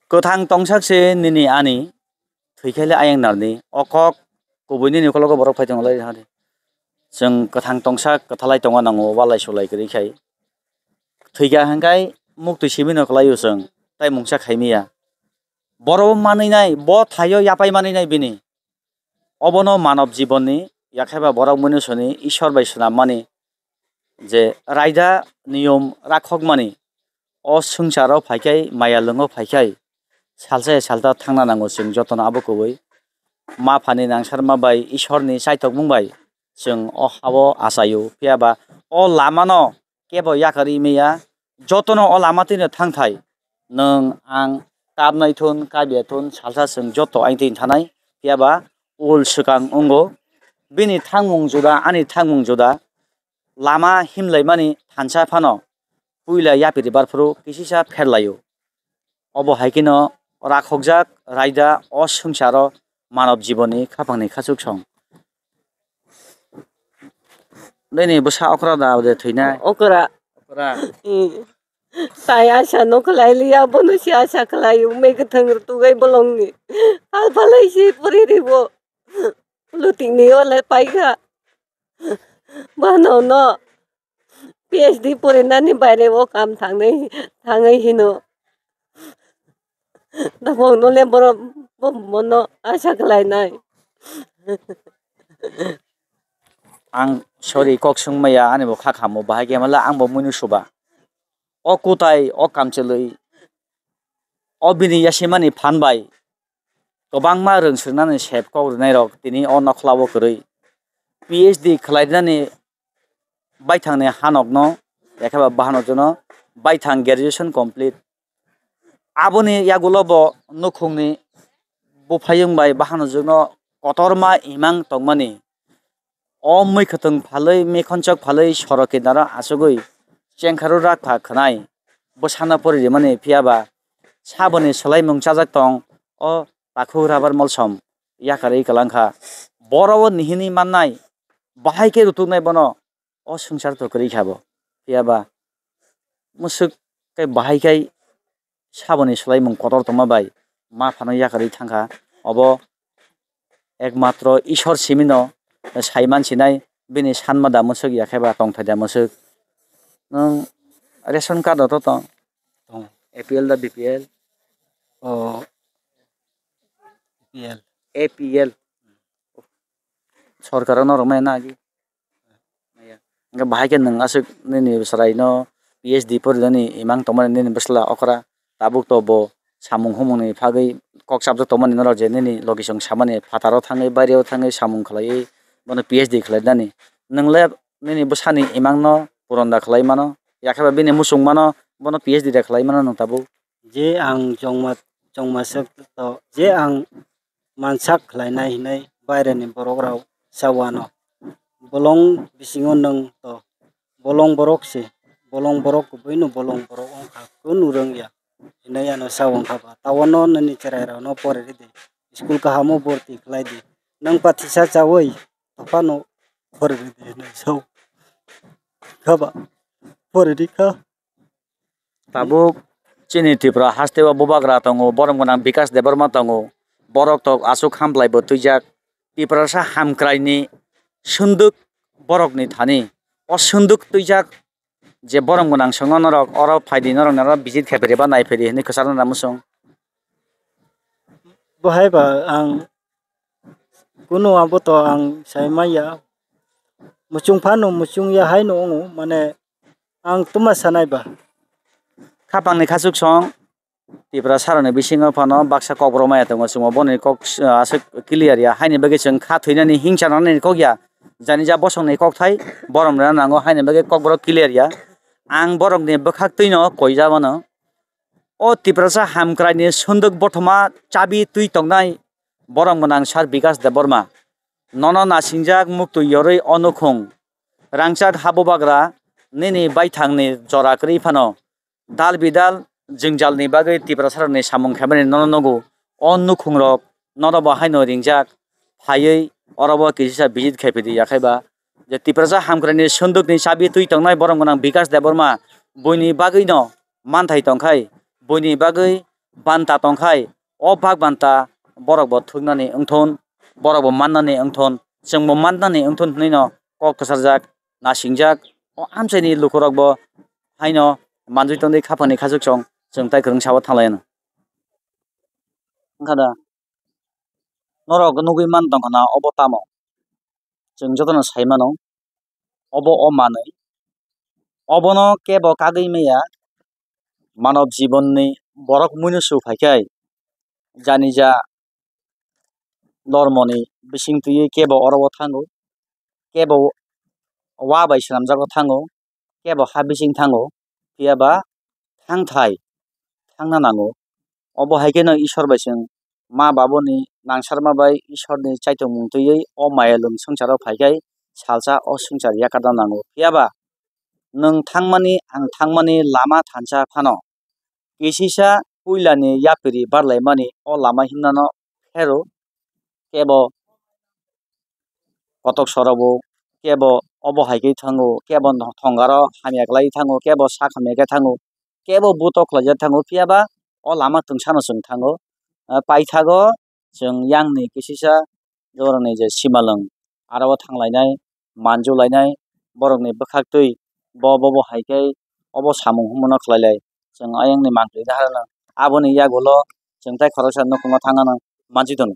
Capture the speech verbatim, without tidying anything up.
Kwthang tongsak se nini ani, thwikhai le ayang narni. O kok kubui nini ukologo borok phai tongo lai hadi. Chwng kwthang tongsak kwthalai tongo nango, walai sulai kwrwi khai. Thwikha hwnkhai muktwi simi no kwlaio chwng, tai mungsa khai miya. Borok manwi nai, bo thaio yapai manwi nai bini. Obono manob jibonni, yakheba borok muinusoni Ishwar bai swnammani je raida niyom rakhokmani, o swngcharo phaikhai, maya lwngo phaikhai, salsa ya salta thangna nango chwng jotono abo kubui. Ma phani nangsarma bai Ishwarni chaitokmung bai chwng o hao achaio, phiyaba o lamano kebo yakarwi maya, jotono o lama twino thangthai. Nwng ang kabnai thun, kabya thun, salsa chwng joto aini twi thanai, phiyaba ul swkang wngo. Bini thangmung juda, ani thangmung juda. Lama himlaimani thansa phano puila yapiri barphuru kisisa pherlaio. Obo hai kheno rakhokjak raida o swngcharo manob jibonni khapangni khachuk song. Nini bwsa okra da ode thwinai? Okra. Okra. Hmm. Tai asa no khlai liya, bono si asa khlai, mei kwthang rwtugwi bolongni. Hal phalai si puri ribo. Lutikni ole paikha. Bano no P H D purinani baire o kam thangnai, thangwi hino. Tabuk no le borok bo mono asa khlainai. Ang sorry, kok swngmaya, ani bo kha khamo, bahai khe mala ang bo muinu suba. O kutai, o kamchlwi, o bini yasimani phan bai kwbangma rwng swrwngnani sep kok rwnairok tini o nokhlao kwrwi. P H D khlainani baithangni hanokno, yakheba bahanokjono baithang graduation complete. Aboni yagulo bo nukhungni buphayung bai bahanokjwkno kotorma imang tongmani. O mui kwthwng phalwi, mekhonchok phalwi sorok kinaro achugwi chengkharu rakha khwnai. Bwsano pori rimani phiyaba saboni swlaimung chajak tong o takhuk rabar molsom yakarwi kwlangkha. Boro o nihini mannai, bahai khe rutuknai bono o swngchar to kwrwi kha bo. Phiyaba mwswk khe bahai khai saboni swlaimung kotor tongma bai ma phano yakarwi thangkha. Obo ekmatro Ishwar simino sai mansinai, bini sanma da mwswk, yakheba tongthai da mwswk. Nwng ration card o to tong? Tong. A P L da B P L? O, B P L. A P L. Sorkar no rwmai na agi. Hwnkhe bahai khe nwng aswk nini bwswraino P H D porinani imang tongmani nini bwsla okra tabuk to bo samung humungni phagwi kok chapjak tongmani norok je nini logisong samani phataro thangwi baireo thangwi samung khlaiwi bono P H D khlainani. Nwng le nini bwsani imangno puron da khlai mano, yakheba bini muchung mano, bono P H D da khlai mano nwng tabuk. Je ang chongma, chongma swk to, je ang mansak khlainai hinwi baireni borokrok sa uanw. Bolong bisingo nwng to bolong borok se, bolong borok kubuino bolong borok wngkha, kunu rwngya hinwi ano sa uankha ba. Tawano nini chwrairokno pori rwdi, school kahamo borti khlaidi. Nwng pathisa chaui aphano pori rwdi hinwi sa uankha ba, pori rwkha. Tabuk chini Tripura hasteo bubagra tongo, borom gwnang Bikas Debbarma tongo, borok tok aswk hamplai bo twijak. Tiprasa hamkraini swndwk borokni thani, o swndwk twijak je borom gwnang songno norok oro phaidi, norok norok visit khai phaiba, nai phaidi hinwi kwcharo na muchung. Bo hai ba ang kunu abo to ang sai maya. Muchung phano muchung ya haino wngo, mane ang tuma sanai ba. Khapangni khachuk song Tiprasarokni bisingo phano baksa kokborok maya tongo, chwngbo boni kok, ah, aswk clear ya, haini bagwi chwng kha thwinani, hingsa nanani kok ya, jani ja bosongni kokthai borom rwna nango, haini bagwi kokborok clear ya. Ang borokni bwkhak twino koi ja mano. O Tiprasa hamkraini sunduk bothoma chabi twi tongnai borom gwnang Sir Bikas Debbarma. Nono nasingjak muktwi yorwi o nukhung rangchak ha bubagra nini baithangni jora kwrwi phano dal bidal jwngjalni bagwi Tiprasarokni samung khaimani nono nugo. O nukhungrok nono bo haino ringjak phaiwi oro bo kisisa visit khai phidi, yakhai ba je Tiprasa hamkraini sundukni chabi twi tongnai borom gwnang Bikas Debbarma buini bagwino manthai tongkhai, buini bagwi banta tongkhai, o bak banta borok bo thwknani wngthun, borok bo mannani wngthun, chwngbo mannani wngthun hwnwi no kok kwcharjak, nasingjak, o amchaini lukurok bo haino manjui tongdi khapangni khachuk chwng chwng tai kwrwngsa o thanglai anw. Wngkha da, norok nugui man tongkha na obo tamo? Chwng jotono sai mano, obo o manwi. Obono kebo kagwi maya, manob jibonni borok muinusu phaikhai, janija dormoni bising twiwi kebo oro o thango, kebo wa bai swnamjago thango, kebo ha bising thango, phiya ba thangthai thangna nango. Obo hai kheno Ishwar bai chwng ma babuni nangsarma bai Ishwarni chaitokmung twiwi o mayalwng swngcharo phaikhai salsa o swngchar yakarna nango. Phiya ba nwng thangmani, ang thangmani lama thansa phano kisisa puilani yapiri barlaimani o lama himnano phero kebo kotok sorobo, kebo obo hai khe thango, kebo no-, thongaro hamya kwlai thango, kebo sak hamya khe thango, kebo buto khlaijak thango, phiya ba o lama twngsano chwng thango. Ah, paithago chwng yangni kisisa jorani je simalwng aro o thanglainai, manjulainai, borokni bwkhaktwi bo, bo, bo hai khe obo samung hwnmano khlailai. Chwng ayangni mangtwi daharano aboni yagulo chwng tai khoroksa nukhungo thangna manjwi tono.